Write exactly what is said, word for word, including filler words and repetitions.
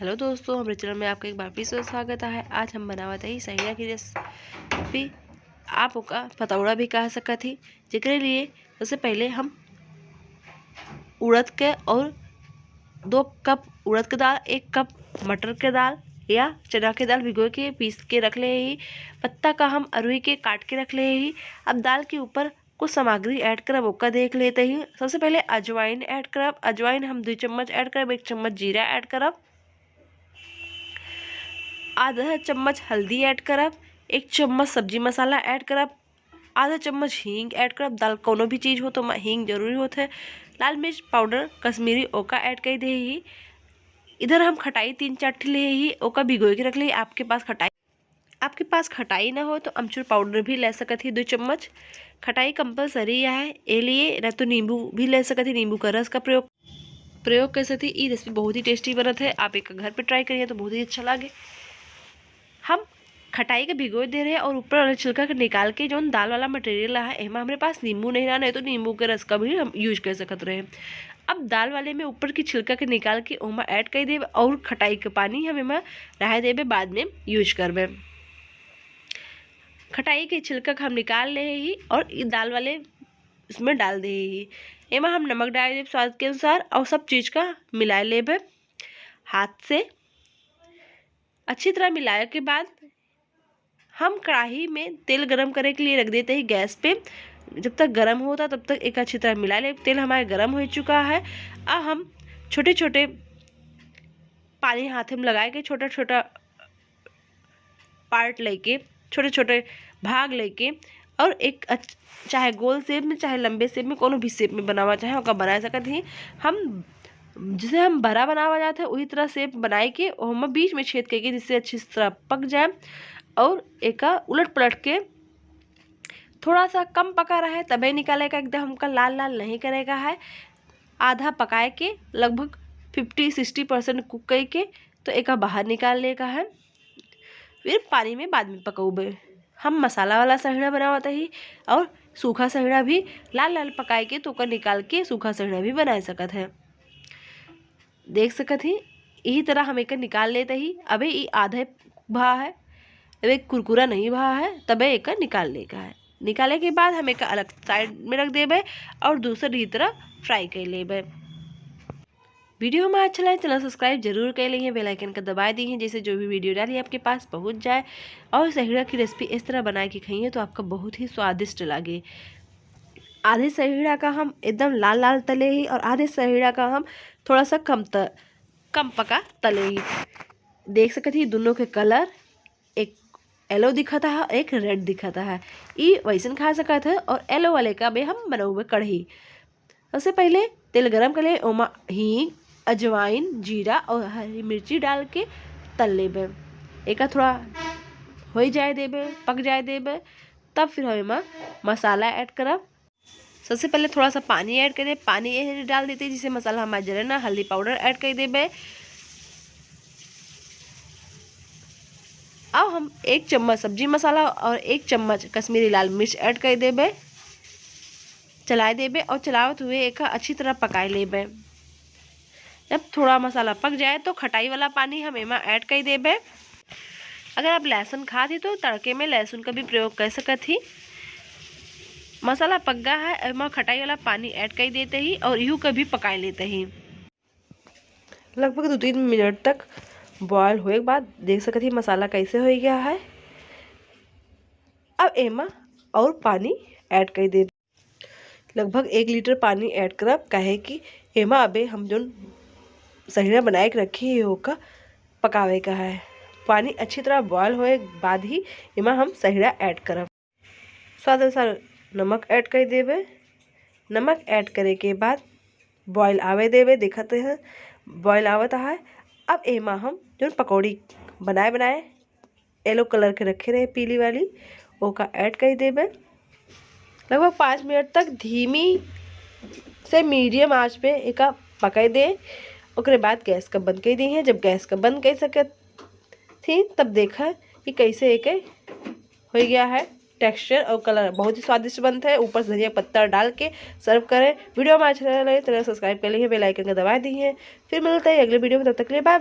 हेलो दोस्तों, हमरे चैनल में आपका एक बार फिर से स्वागत है। आज हम बनावत हई सहिड़ा की रेसिपी, आप ओका पतौड़ा भी कह सकत ही। जेकरे लिए सबसे पहले हम उड़द के और दो कप उड़द के दाल, एक कप मटर के दाल या चना के दाल भिगो के पीस के रख ले ही। पत्ता का हम अरुई के काट के रख ले ही। अब दाल के ऊपर कुछ सामग्री ऐड करब, ओका देख लेते ही। सबसे पहले अजवाइन ऐड करब। अजवाइन हम दो चम्मच ऐड करब, एक चम्मच जीरा ऐड करब, आधा चम्मच हल्दी ऐड करब, एक चम्मच सब्जी मसाला ऐड करब, आधा चम्मच हींग ऐड करब। दाल कौनो भी चीज़ हो तो म-, हींग जरूरी होत है। लाल मिर्च पाउडर कश्मीरी ओका ऐड कर दे ही। इधर हम खटाई तीन चार ठे ले ही, ओका भिगोए के रख ले। आपके पास खटाई, आपके पास खटाई ना हो तो अमचूर पाउडर भी ले सकत ही दो चम्मच। खटाई कंपलसरी है, ए लिए ना तो नींबू भी ले सकत ही, नींबू का रस का प्रयोग, प्रयोग कर सकत ही। ई रेसिपी बहुत ही टेस्टी बनत है, आप एक घर पे ट्राई करिए तो बहुत ही अच्छा लागे। हम खटाई के भिगो दे रहे और ऊपर वाला छिलका के निकाल के जौन दाल वाला मटेरियल है, एमा हमरे पास नींबू नहीं रहा, नहीं तो नींबू के रस का भी हम यूज कर सकत रहे। अब दाल वाले में ऊपर की छिलका के निकाल के ओमा ऐड कर देब और खटाई के पानी हम एमा रह देबे, बाद में यूज करबे। खटाई के छिलका के हम निकाल ले ही और ई दाल वाले इसमें डाल दे ही। एमा हम नमक डाल देब स्वाद के अनुसार और सब चीज़ का मिला लेबे हाथ से। अच्छी तरह मिलाए के बाद हम कढ़ाई में तेल गरम करे के लिए रख देते हैं गैस पे। जब तक गरम होता तब तक एक अच्छी तरह मिला ले। तेल हमारा गरम हो चुका है। अब हम छोटे छोटे पानी हाथ में लगा के छोटा छोटा पार्ट लेके, छोटे छोटे भाग लेके और एक अच्छ-, चाहे गोल शेप में चाहे लंबे शेप में कोनो भी शेप में बनावा चाहे ओका बना सकत ही। हम जिसे हम बड़ा बनावा जात है वही तरह शेप बनाए के ओहमा बीच में छेद करके जिससे अच्छी तरह पक जाए और एका उलट पलट के थोड़ा सा कम पका रहे तबे निकाले का, एकदम हमका लाल लाल नहीं करे का है। आधा पकाए के लगभग फिफ्टी सिक्सटी परसेंट कुक करके तो एका बाहर निकाल ले का है। फिर पानी में बाद में पकौबे। हम मसाला वाला सहिड़ा बनावत ही और सूखा सहिड़ा भी लाल लाल पकाए के तो ओकर निकाल के सूखा सहिड़ा भी बना सकत है। देख सकत ही यही तरह हम एकर निकाल लेते ही। अबे ई आधे भा है, अबे कुरकुरा नहीं भा है, तबे एकर निकाल ले का है। निकाले के बाद हम एकर अलग साइड में रख देबे और दूसरी तरह फ्राई कर लेबे। वीडियो हमारा अच्छा लगे, चैनल सब्सक्राइब जरूर कर लेंगे, बेल आइकन का दबा देंगे, जैसे जो भी वीडियो डाली आपके पास पहुंच जाए। और सहिड़ा की रेसिपी इस तरह बना के खाइए तो आपका बहुत ही स्वादिष्ट लगे। आधे सहिड़ा का हम एकदम लाल लाल तले ही और आधे सहिड़ा का हम थोड़ा सा कम त-, कम पका तले ही। देख सकत ही दोनों के कलर, एक येलो दिखता है, एक रेड दिखता है। ई वैसन खा सकत है और येलो वाले का भी हम बनौबे कढ़ी। सबसे पहले तेल गरम कर ले, ओमा हींग, अजवाइन, जीरा और हरी मिर्ची डाल के तल लेबे। एका थोड़ा हो जाए देबे, पक जाए देबे, तब फिर हम एमा मसाला ऐड करब। सबसे पहले थोड़ा सा पानी ऐड कर दे, पानी ये डाल देते जिससे मसाला हमारा जले ना। हल्दी पाउडर ऐड कर देबे। अब हम एक चम्मच सब्जी मसाला और एक चम्मच कश्मीरी लाल मिर्च ऐड कर देबे, चलाए देबे और चलावत हुए एका अच्छी तरह पकाए लेबे। जब थोड़ा मसाला पक जाए तो खटाई वाला पानी हम एमा ऐड कर देबे। अगर आप लहसुन खात ही तो तड़के में लहसुन का भी प्रयोग कर सकत ही। मसाला पक गया है, एमा खटाई वाला पानी ऐड कर देते ही और इहू का भी पकाए लेते ही। लगभग दो तीन मिनट तक बॉयल होए के बाद देख सकत ही मसाला कैसे हो गया है। अब एमा और पानी ऐड कर दे। लगभग एक लीटर पानी ऐड करब, काहे कि एमा अबे हम जोन सहिड़ा बनाए के रखी है ओका पकावे का है। पानी अच्छी तरह बॉयल होए बाद ही एमा हम सहिड़ा ऐड करब। स्वाद अनुसार नमक ऐड कर देबे। नमक ऐड करे के बाद बॉयल आवे देबे। देखत हैं बॉयल आवत है। अब एमा हम जोन पकौड़ी बनाए बनाए येलो कलर के रखे रहे पीली वाली, ओका ऐड कर देबे। लगभग पाँच मिनट तक धीमी से मीडियम आंच पे एका पकाई दे। ओकरे बाद गैस का बंद कर दी है। जब गैस का बंद कर सकत थी तब देखा कि कैसे एके हो गया है टेक्सचर और कलर। बहुत ही स्वादिष्ट बनता है। ऊपर से धनिया पत्ता डाल के सर्व करें। वीडियो में अच्छा लगे तो सब्सक्राइब कर लीजिए, बेल आइकन का दबा दी है। फिर मिलते हैं अगले वीडियो में, तब तक के लिए बाय बाय।